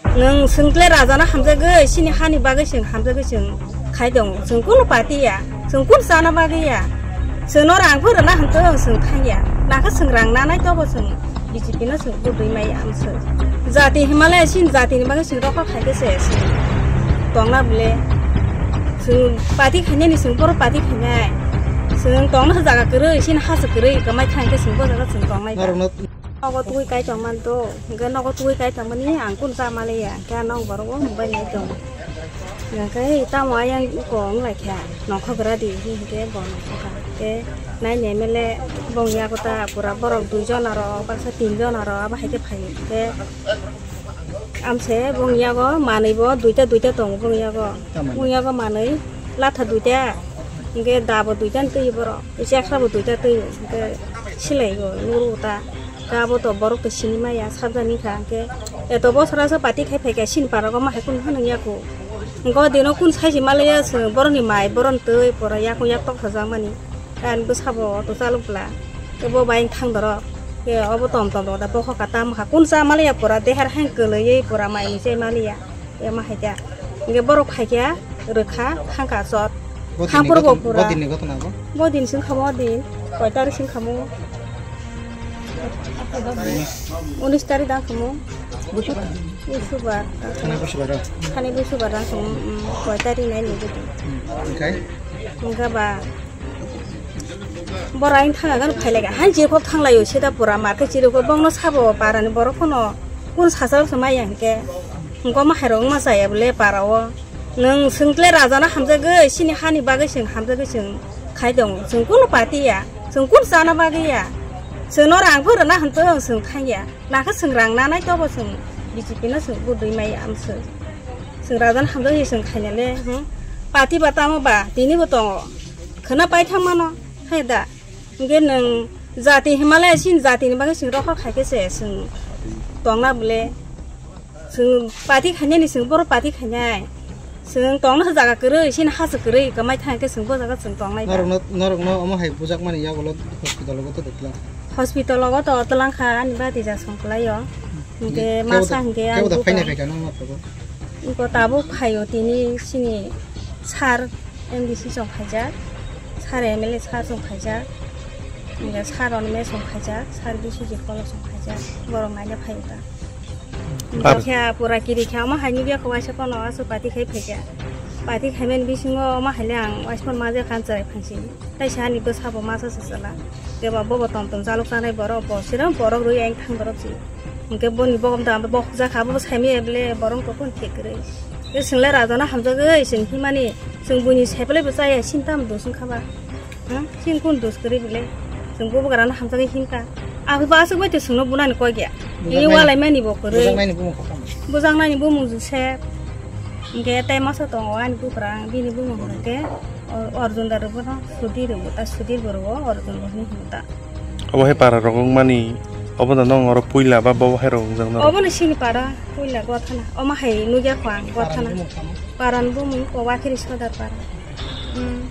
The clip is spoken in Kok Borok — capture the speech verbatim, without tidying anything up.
Nwng swngkle rajana hamjagwi, sini hani bagwi swng hamjagwi swng khai tongo. Swng kunu party ya, swng kunu chana bagwi ya. Swngno rang phuru na hwn tong swng thang ya. Nakhe swng rang nanai tobo swng B J P no swng budui mai ya amswk. Jati Himalaya sini jatini bagwi swng rokha khaikhe se swng tongna bwle. Swng party khainani swng boro party khainai. Swng tongna jaga kwrwi, sini hasa kwrwi, kwmai thangkhe swng bo jaga swng tongnai. Norokno Nogo twi kai tongman to, hingke nogo twi kai tongmani ang kun cha maliya, hingke ang nok borok o mobile nai tong. Hingke tamo ayang iko wng lai kha, nongkhok gra di, hingke bo nongkhok kha. Hingke nai ne mele bong yago ta pura borok dui jon aro, baksa tin jon aro, abo hai khe phai hingke. Amse bong yago manwi bo duita duita tongo bong yago. Tamani. Bong yago manwi latha duita, hingke dabo duita twi borok, chekra bo duita twi, hingke silai go nuru ta. Kabo to borok to sini maya sabjani kha hingke eto bosora so party khai phaikha sini parok ma hai kun hanang yaku. Go dino kun sai si malaya se boroni mai boron twi pora yaku yak tok sajak mani. Kan bwsabo auto chalok bwla. Kebo bai thang doro. Ke obo tom tom da bokho katam ha kun cha malaya pora dehar hang kwlwi pora mai ni chai malaya. Ema hai khe. Hingke borok phai khe rwkha thangka chot. Bo dinni Thangphuru bo gotong-, pura. Bo dinni gotong nabo? Bo din sing khamo din. Koi tarik sing khamo? Unis tarik dang khamo? Busubar. Thani busubar o? Thani busubar dang khamo. Mm, koi tarik nai ni bidi. Hmm, oke. Hingke ba. Bora ang thang agan phai laga. Han je kok thang layo sida pura market chiri ko bongno sabo parani borok kono. Kun sasal se mai yang ke. Hingko ma hairok ma saya bole para o. Nwng swngkle rajana hamjagwi, sini hani bagwi swng hamjagwi swng khai tongo. Swng kunu party ya, swng kunu chana bagwi ya. Swngno rang phuru na hwn tong swng thang ya. Nakhe swng rang nanai tobo swng B J P no swng budui mai ya amswk. Swng rajana hamjagwi swng khainale, hmm? Party ba tamo ba, tini bo tongo. Khwna pai thang mano, hai da. Hingke nwng jati Himalaya sini jatini bagwi swng rohor khai khe se swng tongna bole. Swng party khainani swng boro party khainai. Swng tongna jaga kwrwi, sini hasa kwrwi, kwmai thang khe swng bo jaga swng tongnai ba. Norokno, norokno omo hai bujakmani yagulo hospital o to twlang. Hospital o to twlang kha, ani bati ja song kwlai o. Hingke kebo masa da, hingke kebo ani da phaina buka. Phaikha nang ma phago. Iko tabuk phaio tini sini sir M D C song khaijak, sir M L A sir song khaijak, hingke sir onme song khaijak, sir B C G kolo song khaijak, borok naina phaio ta. Ar- Hingke khe pura kiri khe omo hai nugya kho waisa kono aso party khai phaikha. Party khaimani bisingo omo haile ang waisa kono maje khan chwrai phansini. Taisa ani bwsabo masa se chwla. Keba bobo tom tom chalok chanai borok bo siram borok rwi ang thang borok si. Hingke boni bogom da bo jakha bo saimi eble borok to kun thik rwi. Ke single rajana hamjagwi sing himani sing buini sepele bo chaya sinta am dusung khaba. Hmm? Sing kun dus kwrwi bile. Sing bo bwkrano hamjagwi himka. Abo bo aswk bai to singno bunani koi gya. Bujak ini nai-, walai mani bo kwrwi. Bujak naini bumung kha tamo? Bujak naini bumung Joseph. Hingke tei masa tongo ani bukrang bini bumung hingke Or-, Orjun da rwbo no Sudhir rwbo ta Sudhir bo rwbo Orjun bo hini hino ta. Obo hai para rok wngmani obo no nong oro puila ba bo hai rok wngjak norok? Obo no sini para puila Gwathana. Omo hai nugya kho ang Gwathana. Parani bumung tamo? Parani bumung ko Wakhiri Sodar para. Hmm.